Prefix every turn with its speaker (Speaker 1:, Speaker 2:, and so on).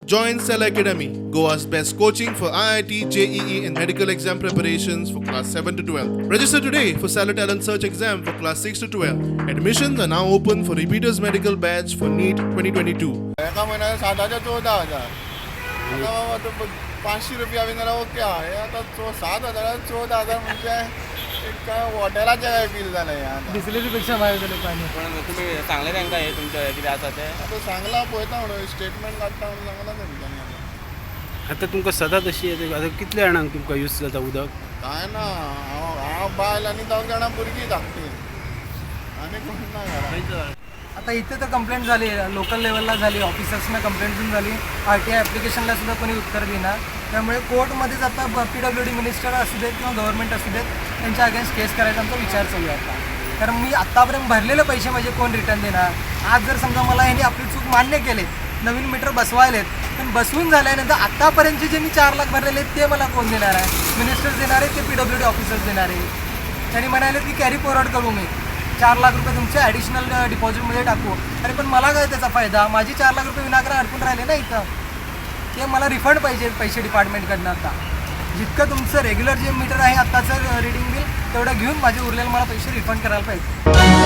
Speaker 1: Join Cell Academy, Goa's best coaching for IIT, JEE, and medical exam preparations for class 7 to 12. Register today for Stellar Talent Search exam for class 6 to 12. Admissions are now open for repeaters medical batch for NEET 2022.
Speaker 2: एका म्हयन्याक साताचे 14,000. आतां बाबा तूं 500 रुपया बी जाल्यार okay आहा. हे आतां 7,000, 14,000 म्हणजे एक काय हॉटेलाचें काय बील जालें हें आतां.
Speaker 3: बिसलेरीपेक्षा भायर गेले पाणी.
Speaker 4: पण तुमी सांगलें तांकां हें तुमचें कितें आसा तें?
Speaker 2: आतां सांगलां, पळयता म्हणून, स्टेटमेंट काडटा म्हणून सांगलां तेंच्यांनी आतां.
Speaker 5: आतां तुमकां सदांच अशी येता? आतां कितल्या जाणांक तुमकां यूज जाता उदक?
Speaker 2: कांय ना, हांव हांव बायल आनी दोग जाणां भुरगीं धाकटीं, आनी कोण ना घरा.
Speaker 3: आता इथे तर कंप्लेंट झाली, लोकल लेवलला झाली, ऑफिसर्सना कंप्लेंट पण झाली, आरटीआय ॲप्लिकेशनला सुद्धा कोणी उत्तर देणार. त्यामुळे कोर्टमध्येच आता पीडब्ल्यूडी मिनिस्टर असू देत किंवा गव्हर्नमेंट असू देत, त्यांच्या अगेन्स्ट केस करायचा आमचा विचार चालू आहे आता. कारण मी आत्तापर्यंत भरलेले पैसे माझे कोण रिटर्न देणार? आज जर समजा मला ह्यांनी आपली चूक मान्य केले, नवीन मीटर बसवायलेत, पण बसवून झाल्यानंतर आत्तापर्यंतचे जे मी 4 लाख भरलेले आहेत ते मला कोण देणार आहे? मिनिस्टर्स देणार आहे ते पीडब्ल्यूडी ऑफिसर्स देणार आहे? त्यांनी म्हणाले की कॅरी फॉरवर्ड करू, मी 4 लाख रुपये तुमचे ॲडिशनल डिपॉझिटमध्ये टाकू. अरे, पण मला काय त्याचा फायदा? माझी 4 लाख रुपये विनाकारण अडकून राहिले ना इथं. ते मला रिफंड पाहिजे पैसे डिपार्टमेंटकडनं. आता जितकं तुमचं रेग्युलर जे मीटर आहे, आत्ताचं रिडिंग बिल, तेवढं घेऊन माझे उरलेले मला पैसे रिफंड करायला पाहिजे.